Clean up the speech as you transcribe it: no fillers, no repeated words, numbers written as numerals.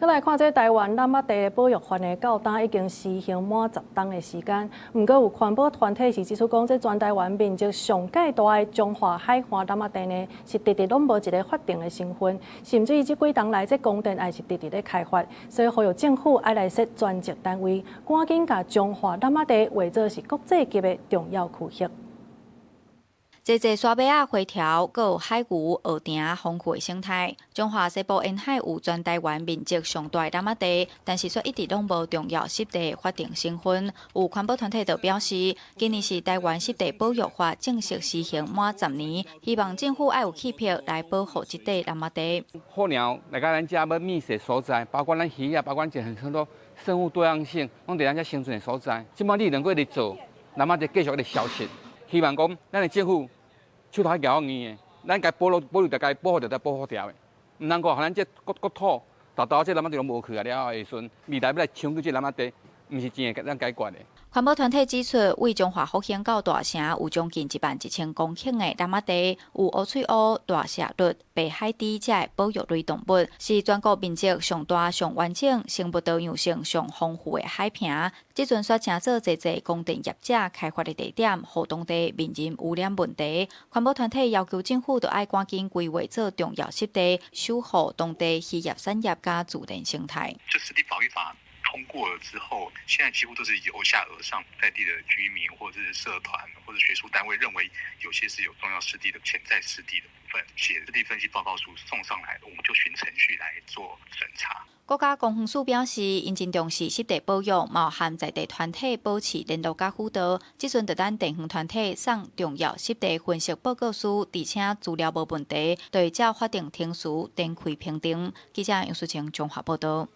閣來看這台灣湳仔地的保育法呢，到今已經施行滿10冬的時間。毋過有環保團體是指出講，這全台灣面積上蓋大的彰化海岸湳仔地呢，是直直攏無一个法定的身份，甚至於這幾冬來這公田也是直直咧開發，所以呼籲政府愛來設專責單位，趕緊共彰化湳仔地劃做是國際級的重要區域。濟濟沙馬仔、花條，閣有海牛、蚵埕豐富的生態。彰化西部沿海有全台灣面積上大的湳仔地，但是卻一直攏無重要濕地法定身份。有環保團體就表示，今年是台灣濕地保育法正式施行滿10年，希望政府愛有氣魄來保護這塊湳仔地。候鳥來到咱遮欲覓食所在，包括咱魚仔，包括咱很多生物多樣性，攏佇咱遮生存的所在。這擺你兩個咧做，湳仔地繼續咧消失。希望講，咱的政府手頭較𠢕硬的，咱該保留保留著該保護著該保護著的，毋通講予咱這國土，沓沓這湳仔地攏無去啊了後的時陣，未來欲來搶去這湳仔地，毋是真會當解決的。環保團體指出，位彰化福興到大城有將近11萬1千公頃的湳仔地，有烏喙烏、大麝鷸、白海豬這个保育類動物，是全國面積上大、上完整、生物多樣性上豐富的海坪。這陣卻成做濟濟光電業者開發的地點，予當地面臨污染問題。環保團體要求政府著愛趕緊規劃做重要濕地，守護當地漁業產業佮自然生態。就濕地保育法通過了之後，現在幾乎都是由下而上，在地的居民或者是社團或者學術單位認為有些是有重要濕地的潛在濕地的部分，寫濕地分析報告書送上來，我們就循程序來做審查。國家公園署表示，𪜶真重視濕地保育，嘛有和在地團體保持聯絡佮輔導。這陣就等地方團體送重要濕地分析報告書，而且資料無問題，就會照法定程序展開評定。記者楊淑晴彰化報導。